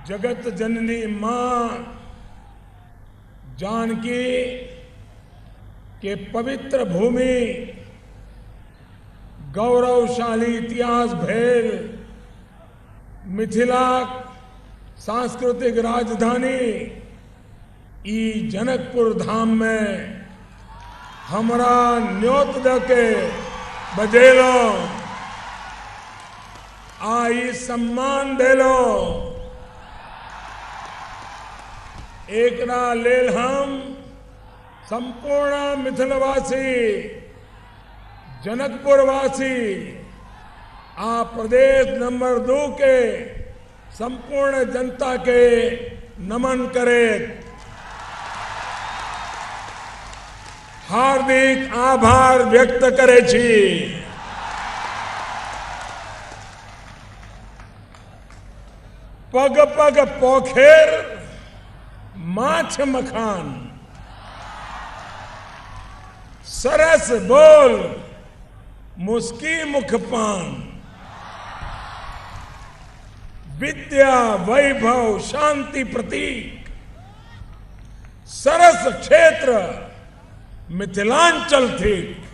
जगत जननी मां जानकी के पवित्र भूमि, गौरवशाली इतिहास भेल मिथिला सांस्कृतिक राजधानी ई जनकपुर धाम में हमरा न्योत दके बजेलो आ ई सम्मान देलो, एकरा लेल हम संपूर्ण मिथिलवासी, जनकपुरवासी आ प्रदेश नंबर 2 के संपूर्ण जनता के नमन करे हार्दिक आभार व्यक्त करे छी। पग पग पोखेर माछ मखान, सरस बोल मुस्की मुख पान, विद्या वैभव शांति प्रतीक, सरस क्षेत्र मिथिलांचल थीक।